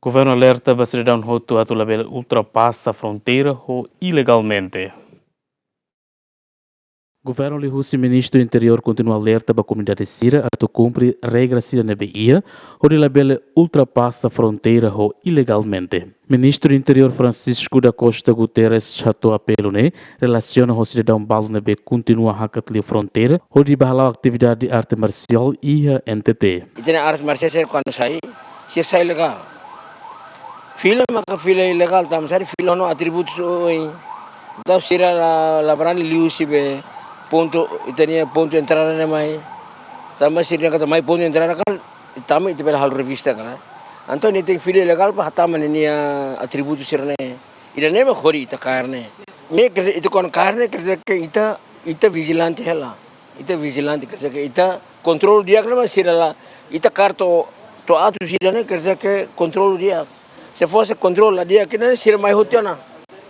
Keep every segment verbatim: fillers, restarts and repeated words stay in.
Governu alerta ba sidadaun hotu atu labele ultrapasa fronteira ho ilegalmente. Governu liuhusi Ministru Interiór kontinua alerta ba komunidade sira atu kumpre regra sira ne'ebé iha, hodi labele ultrapasa fronteira ho ilegalmente. Ministru Interiór Francisco da Costa Guterres hato'o apelu ne'e relasiona ho sidadaun balu ne'ebé kontinua hakat liu fronteira hodi bá hala'o atividade arte marsiál iha N T T. Ita-nia arte marsiál sira kuandu sai, sira sai legál. Fila maka fila ilegál, tanba sá? Fila ho atributu oioin. Entaun sira la, la brani liuhusi be pontu, ita-nia pontu entrada ne'e mai. Tanba sira dehan katak mai pontu entrada kan, tama ita bele halo revista kan. Entaun nia tenke fila ilegál para hatama ninia atributu sira-ne'e. Ida-ne'e mak hodi ita kaer ne'e. Ne'e quer dizer, ita kuandu kaer ne'e quer dizer que ita, ita vijilante hela. Ita vijilante, quer dizer que ita kontrolu di'ak ne'e mak sira la, ita kaer to'o, to'o atus ida-ne'e, quer dizer que kontrolu di'ak. Se fosse kontrolu la di'ak ne'e, sira mai hotu ona.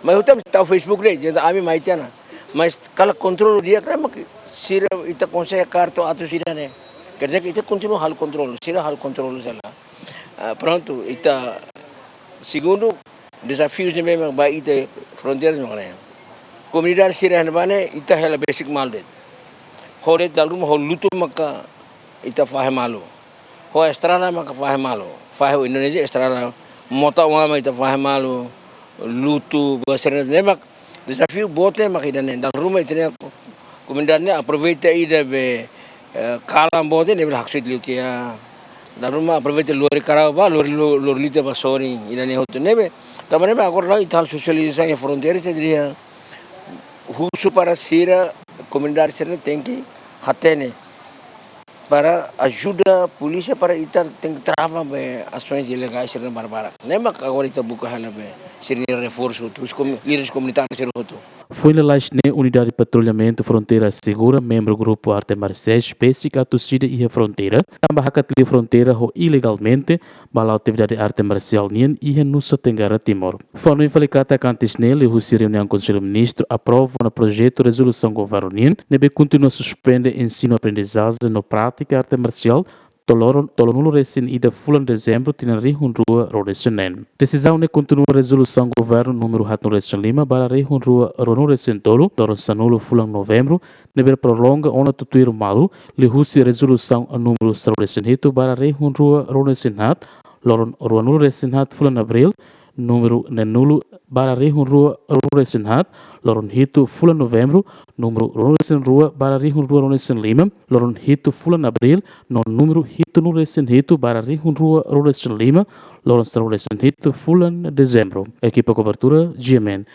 Mai hotu ona, tau Facebook de'it, dehan ami mai tiha ona. Mas kala kontrolu di'ak ne'e mak sira ita konsege kaer to'o atus ida-ne'e. Quer dizer que ita kontinua halo kontrolu, sira halo kontrolu sala. Ah, prontu, ita segundu dezafiu ne'ebé mak ba ita fronteira ne'e. Komunidade sira ne'ebá ne'e ita hela besik malu de'it. Ho de'it dala ruma ho lutu maka ita fahe malu. Ho estrada maka fahe malu. Fahe ho Indonézia estrada mota uma mak ita fahe malu. Lutu, buat sira-ne'e mak dezafiu boot mak ida-ne'e. Dala ruma ita-nia komunidade ne'e aproveita ida be, eh, kalan boot ne'e bele haksoit liu tiha. Dala ruma aproveita lori karau bá, lori lo-, lori lita bá sorin, ida-ne'e hotu ne'ebé. Tanba ne'e agora la'o ita halo sosializasaun iha fronteira, ita dehan husu para sira, komunidade sira tenke hatene para ajuda polísia para ita tenke trava be asoens ilegais sira barbarak. Ne'e mak agora ita buka hela be sira-nia reforsu, os komu-, líderes komunitárius sira hotu. Foin lalais ne'e Unidade Patrullamentu Fronteira Segura, membru grupu arte marsiais, besik atus ida iha fronteira, tanba hakat liu fronteira ho ilegalmente, bá hala'o atividade arte marsiál nian iha Nusa Tenggara Timur. Fó-hanoin fali katak antes ne'e liuhusi reuniaun Konsellu Ministru aprova ona projetu rezolusaun governu nian, ne'ebé kontinua suspende ensinu aprendizajen no prátika arte marsiál, to'o loron, to'o tolunulu resin ida fulan Dezembru tinan rihun rua ruanulu resin neen. Desizaun ne'e kontinua rezolusaun governu númeru haatnulu resin lima barra rihun rua ruanulu resin tolu, loron sanulu fulan Novembru, ne'ebé prolonga ona tutuir malu, liuhusi rezolusaun númeru sanulu resin hitu barra rihun rua ruanulu resin haat, loron ruanulu resin haat fulan Abríl, númeru neenulu barra rihun rua ruanulu resin haat, loron hitu fulan Novembru, númeru ruanulu resin rua barra rihun rua ruanulu resin lima, loron hitu fulan Abríl, no númeru hitunulu resin hitu barra rihun rua ruanulu resin lima, loron sanulu resin hitu fulan Dezembru. Ekipa kobertura, G M N.